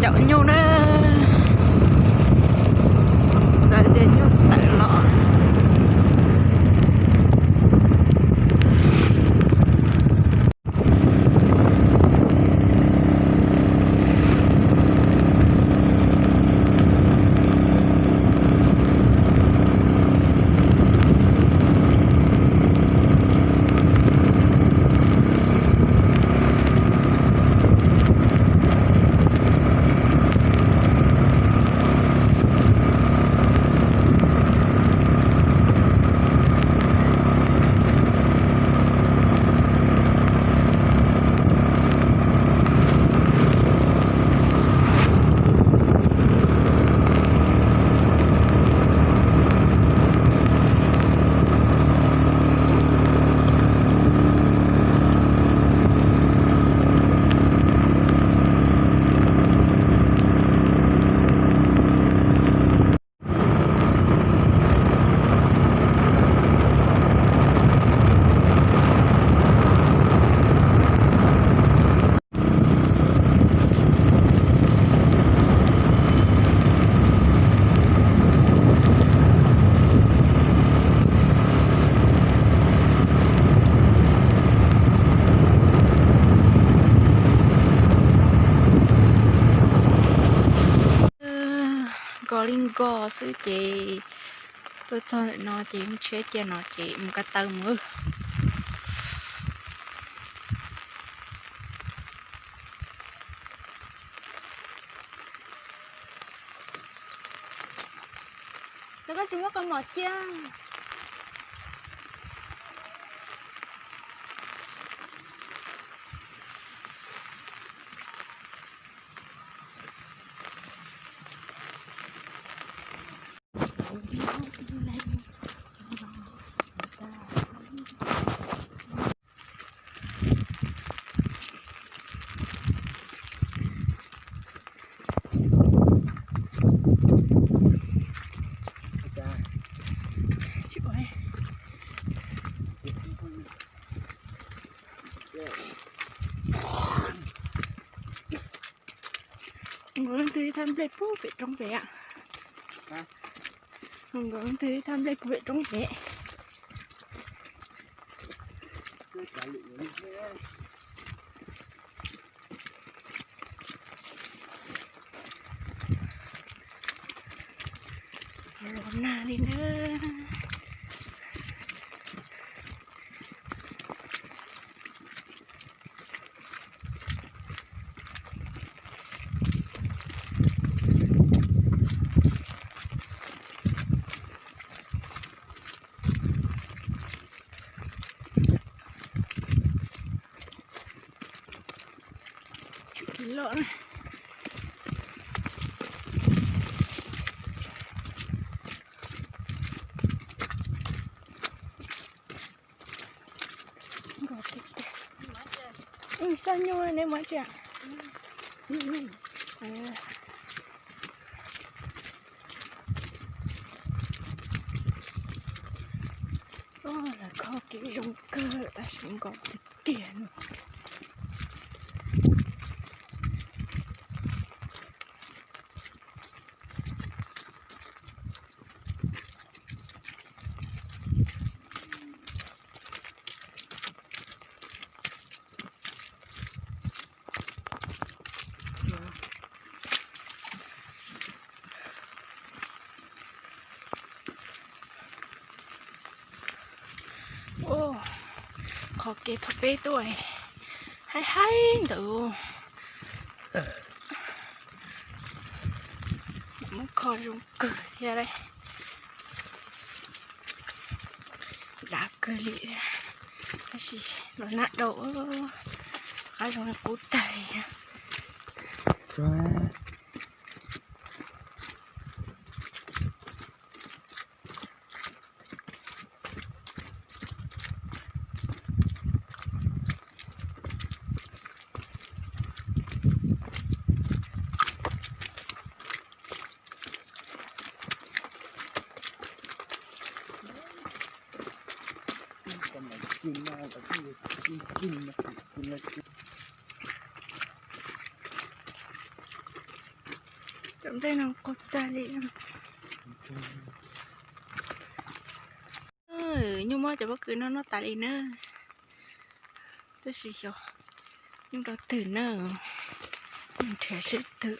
Caum nyuj na, ntawd tias nyuj tawm los. Nkos li nkos xwb ces tuaj txog ntawm no ces mus tsheb cia no ces mus ko taw mus. Koj tsis muab kaus mom cia. Nkawd leej twg ib thaj nplej puag pem roob pem. Nkawd leej twg ib thaj nplej puag pem roob pem. Los nag li na. Tsis loj na. Nkos tiag tiag. Xab nyuj neb muab tsi? Lawv kho kev zoo kawg tab sis nkos tiag tiag no. Qhov kev thaum peb tuaj haib haib ntawd. Muab kho zoo kawg thiab lauj. Dav kawg li, tab sis los nag dau, qab zoo kub tag li. Cov nplej no qaug tag li. Nyuj muab cov pob kws no noj tas li na. Tab sis xyov nyuj rau twg na, nrhiav seb twg.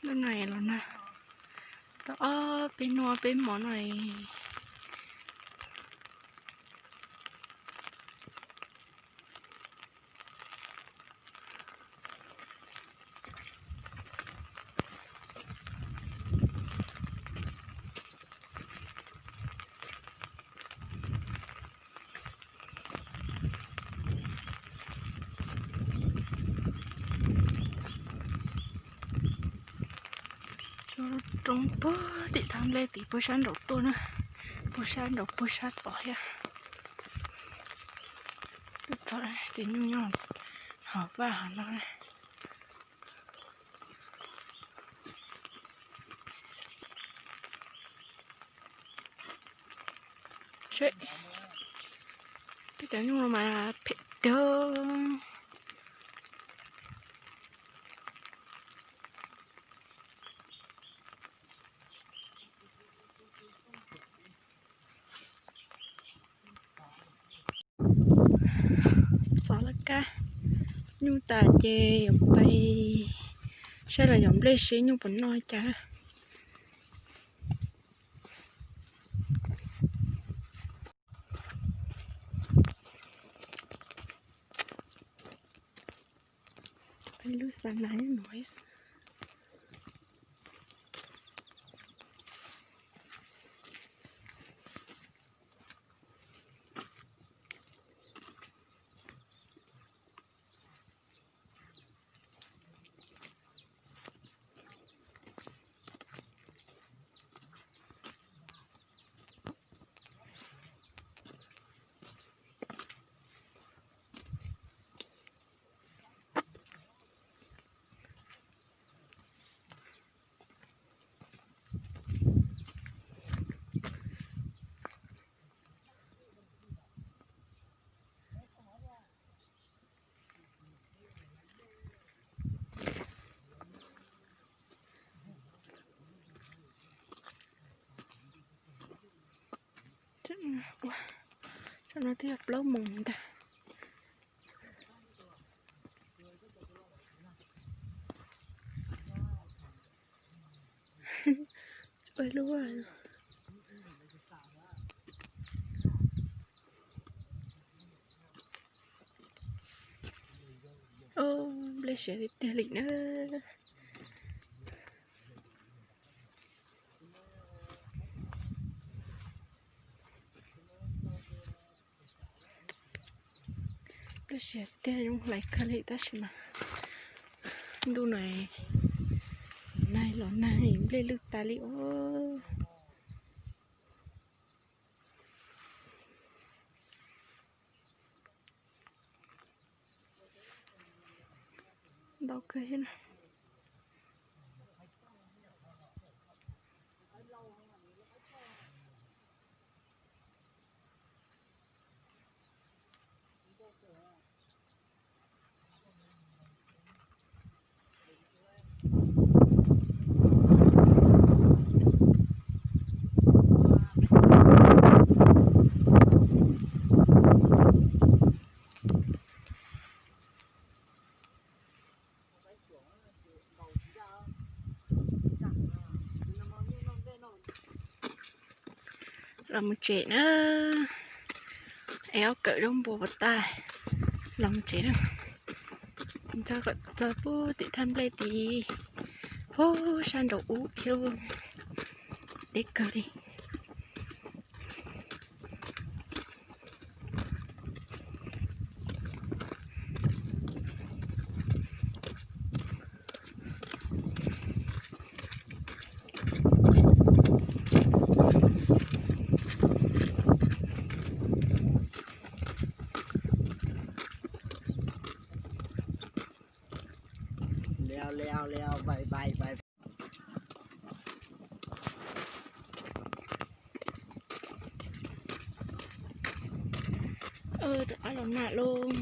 Lub no los na, tau ob peb hnub peb hmo no. Cov roob puag tim thaj nplej tid puag sab nraum tuaj na, puag sab nraum puag sab tod thiab. Twb txog tias nyuj nyob hauv vaj hauv no na. Seb, peb cov nyuj no mas phem tiag. Xov laj kab nyuj tas ces yuav pais saib los yog nplej seb nyuj puas noj cas. Lub xa nas no. Ua, tsam no twb yog plaub moos ntag. Ua lub Nplej siav tiag tiag li na. Nplej siav tiag zoo hlais kawg li tab sis mas ntuj no nag los nag nplej lwj tas li os. Ntau kawg thiab na. Los mus tsev na. Es ob kawm zaub npua puas tag. Los mus tsev na. Txog puag tim thaj nplej tid, puag sab nraum ub thiab. Deb kawg li. Rov qab los nag lauj.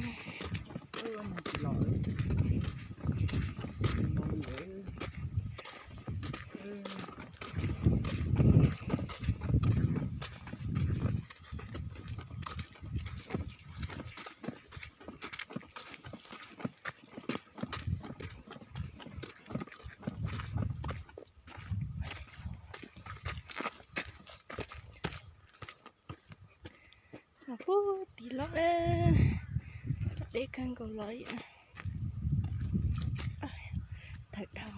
Los puag tim los, deb kawg nkaus los. Tawm dhau.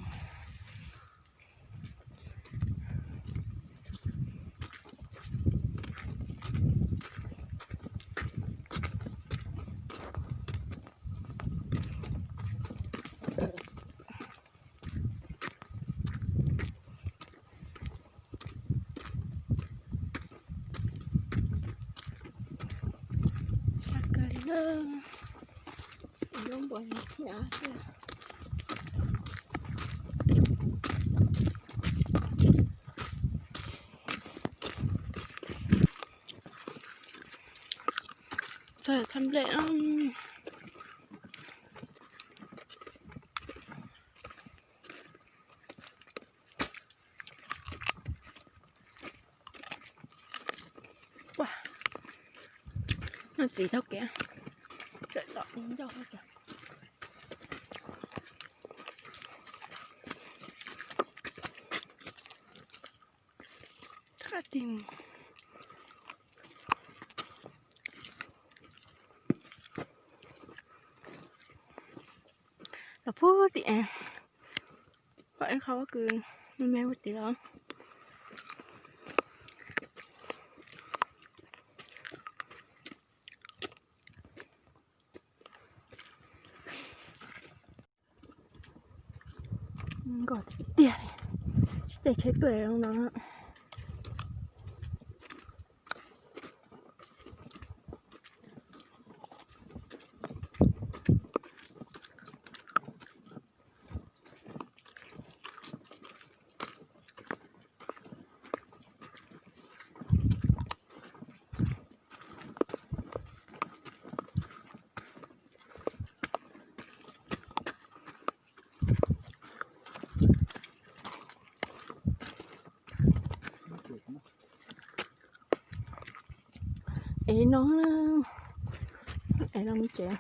Sab kawg li na, lub npua hnyav xwb. Txog thaj nplej. Noj txiv tau kev, tseem tom ib ncauj. Los puag tim, pom ib qho pob kws me me puag tim los. Nkos tiag tiag li, tsis tej tsheb tuaj zoo no. Es no, es no me tsev.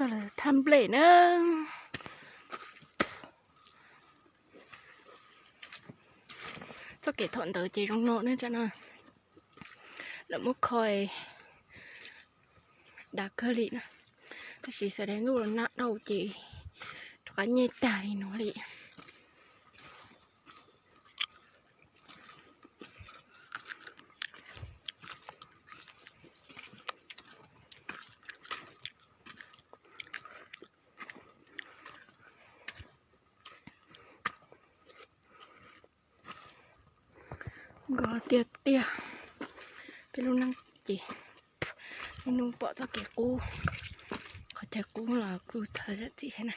Txog lawm thaj nplej na. Txoj kev thaum ntawd ces zoo no ne, lawv muab khoi dav kawg li na, tab sis sawv daws ntuj los nag dhau ces rov qab nyej tag li no li. Nkos tiag tiag, peb lub neej ces ib hnub pom txoj kev qub, qhov chaw qub los kuj thawj zam txim thiab na.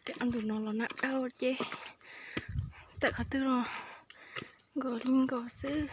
Tej ntawm no los nag dhau ces tawm qhov twg los nkos li nkos xwb.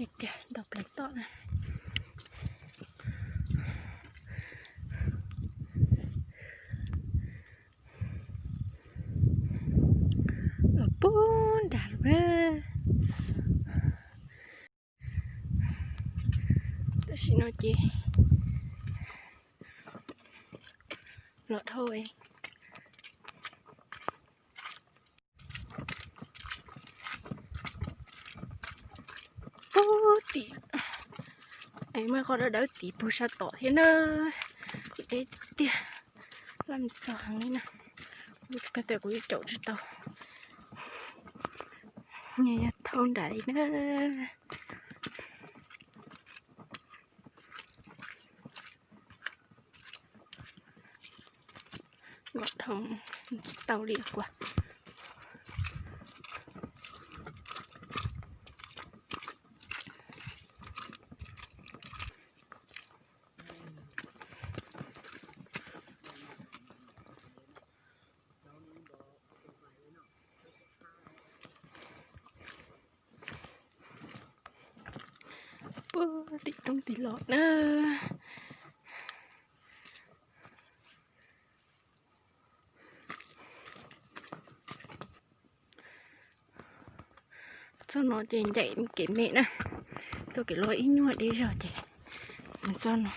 Tiag, ntaus plaws toj na. Los puag nrad lawm. Tam sim no ces los dhau puag tim, es muaj qhov dawb dawb tim puag sab tom thiab na. Deb tiag, laj txog heev li na. Kuv tias kuv yuav caum tsis tau, nws yog thauj nram li na. Nkom dhau tsis tau li kua. Puag tim roob tim los na. Txoj no ces ncaim kev me na, txoj kev los ib nyuag deb zog ces mus txoj no.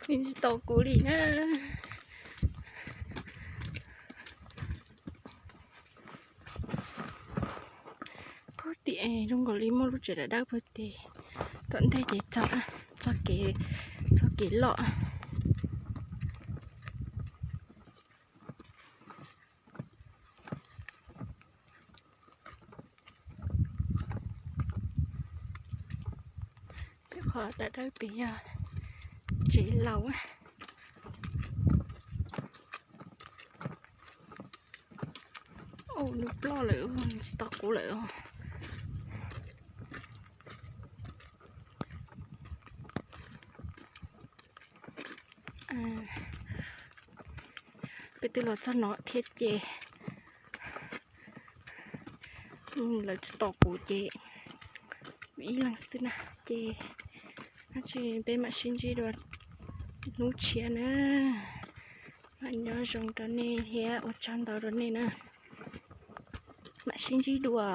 Nws tsis tau kuv li na. Puag tim zoo nkaus li muaj lub tsev dawb dawb puag tim, tom ntej ces txog, txoj kev, txoj kev loj. Peb qhov dawb dawb pem yog tsev laus. Ua nws ploj lawm, tsis tau kuv lawm. Peb twb los txog no thiab ces lawv tsis tos kuv ces ib leeg xwb na ces peb mam sib ntsib dua hnub tshiab na. Mam nyob zoo rau nej thiab ua tsaug ntau rau nej na. Mam sib ntsib dua.